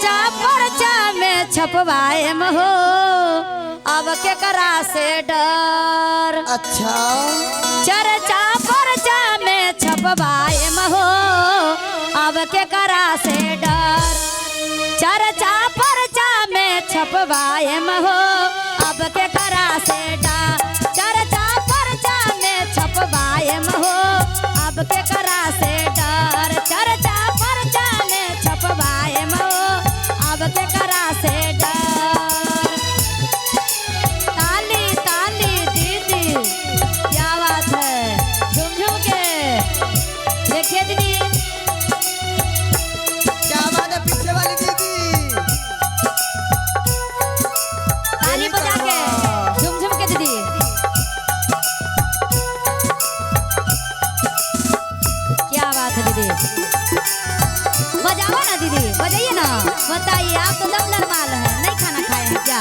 चर्चा परचा में छपवाए हो, अब के करा से डर। अच्छा। चर्चा परचा में छपवाए हो, अब के करा से डर। चर्चा परचा में छपवाए हो, अब के करा से डर। चर्चा परचा में छपवाए हो, अब के करा से डर। चर्चा परचा में छपवाए हो, अब के करा से डर। ताली ताली दीदी, क्या बात है, झूम झूम के देखिए दीदी। क्या बात है पीछे वाली दीदी, ताली बजा के झूम झूम के दीदी। क्या बात है दीदी, बजाओ ना दीदी, बजाइए ना। बताइए, आप तो दम नरमाल है, नहीं खाना खाए हैं क्या?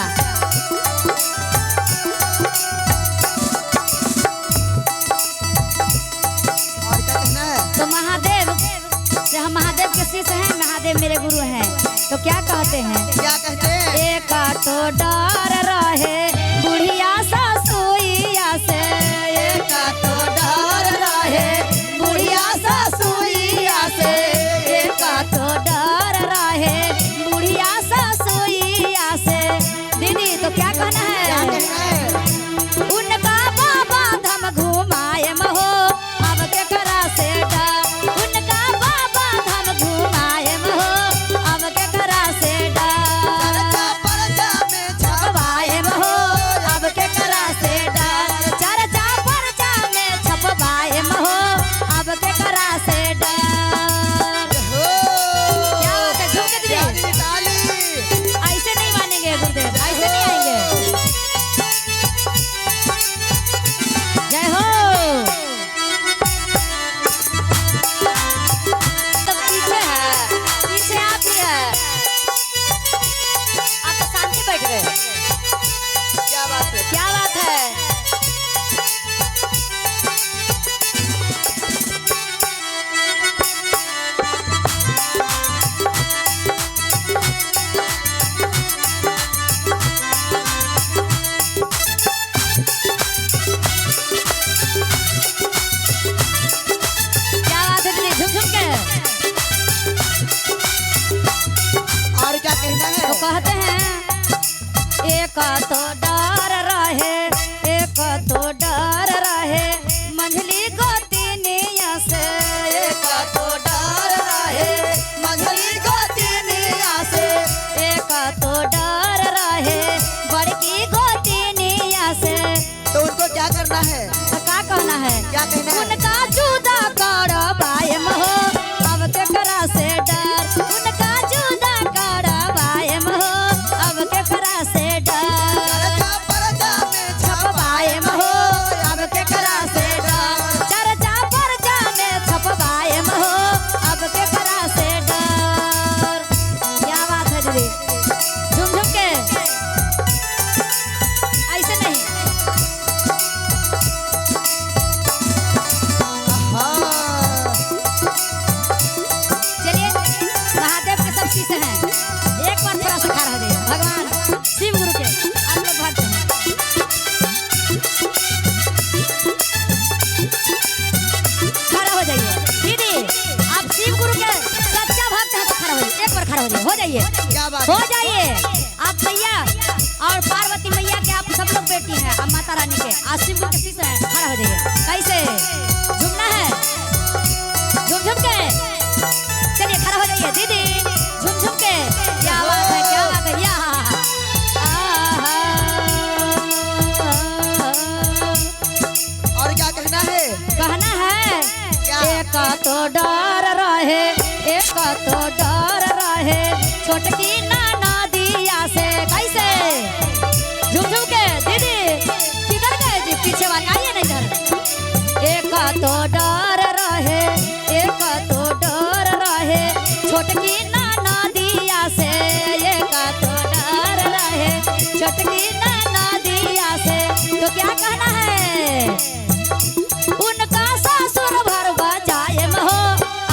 और क्या कहना है? तो महादेव से, हम महादेव के शिष्य हैं, महादेव मेरे गुरु हैं, तो क्या कहते हैं? क्या कहते हैं? एक तो डर रहे बुढ़िया सासुइया से, एक तो डर रहे बुढ़िया सासुइया से, एक तो डर रहे बुढ़िया सासुइया से। दीदी तो क्या कहना क्या है? कहना है? उनका बाबा धम घुमाए महो, अब के करा से डर। उनका बाबा धम घुमाए महो, अब के करा से डर। चर्चा परचा में छपवाए महो, अब के करा से डर। चर्चा परचा में छपवाए महो, अब के करा से डर। हो। क्या बात है, झूम के दीदी। ताली ताली। ऐसे नहीं मानेंगे गुरुदेव, ऐसे नहीं आएंगे। जय हो। तब पीछे है, पीछे आप ही है, आप तो शांति बैठ गए। क्या बात है? क्या बात है? क्या बात है दीदी, झुम झुम के। और क्या कहना है? तो कहते हैं, एक तो डर रहे, एक तो डर रहे मंझली गोतिनिया से, एक तो डर रहे मंझली गोतिनिया से, एक तो डर रहे बड़की गोतिनिया से। तो उनको क्या करना है? तो का कहना है? क्या कहना है? उनका जुदा करवाए महो, अब के करा से डर। उनका जुदा करवाए महो, अब के करा से डर। चर्चा परचा में छपवाए महो, अब के करा से डर। चर्चा परचा में छपवाए महो, अब के करा से डर। क्या बात है दीदी, झुम झुम के, ऐसे नहीं। हाँ। चलिए, महादेव के सब शिष्य हैं, एक बार थोड़ा सा खड़ा हो जाइए। भगवान शिव गुरु के आप लोग भक्त हैं। खड़ा हो जाइए दीदी, आप शिव गुरु के सच्चा भक्त हैं तो खड़ा हो जाइए, एक बार खड़ा हो जाइए, हो जाइए, क्या बात हो है? जाइए। आप मैया और पार्वती मैया के आप सब लोग बेटी हैं, आप माता रानी के, आप शिव गुरु के शिष्य हैं, खड़ा हो जाइए। कैसे झूमना है? झूम झूम के। चलिए खड़ा हो जाइए दीदी, झूम झूम के। क्या बात है, क्या बात है। या और क्या कहना है? कहना है, क्या? एक तो डर रहे, एक तो डर रहे छोटकी नाना दिया से। कैसे झूम झूम के दीदी, किधर गए जी पीछे वाले, आइए ना इधर। एक तो डर रहे, एक तो डर रहे छोटकी नाना दिया से, एक तो डर रहे छोटकी नाना दिया से। तो क्या कहना है? उनका ससुर भर बजाए महो,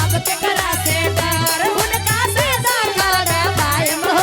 अब के करा से डर। उनका से डर बाय महो,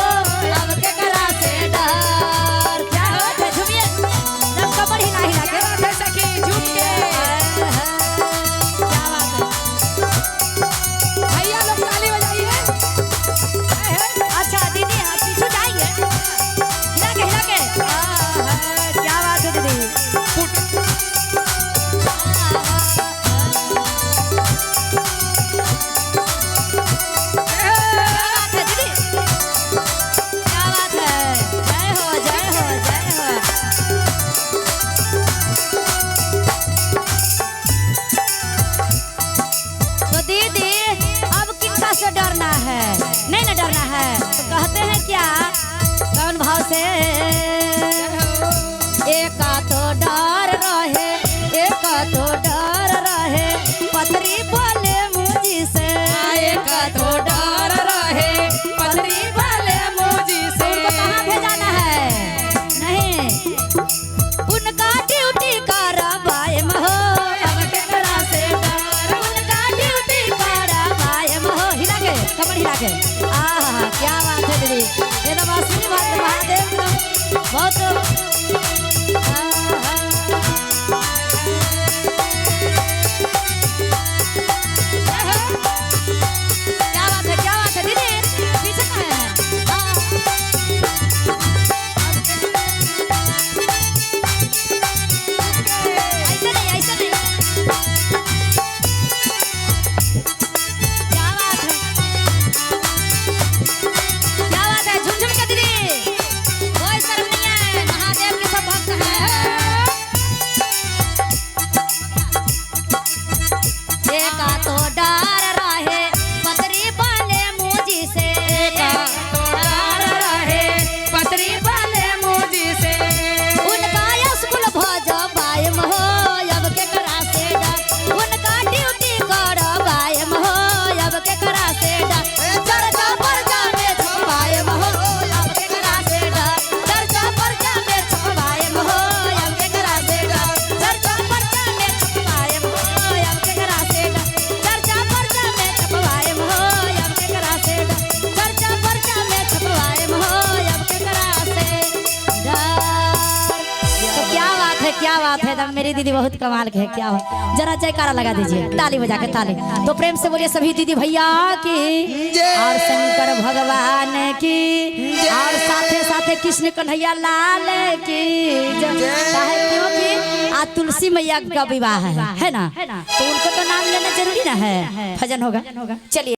बात है, एकदम मेरी दीदी बहुत कमाल के है। क्या हो, जरा जयकारा लगा दीजिए, ताली बजा के ताली। तो प्रेम से बोलिए सभी दीदी भैया की और शंकर भगवान की और साथे साथे कृष्ण कन्हैया लाल की जय। काहे? क्योंकि आज तुलसी मैया का विवाह है ना? तो उनको तो नाम लेना जरूरी ना है। भजन होगा, चलिए।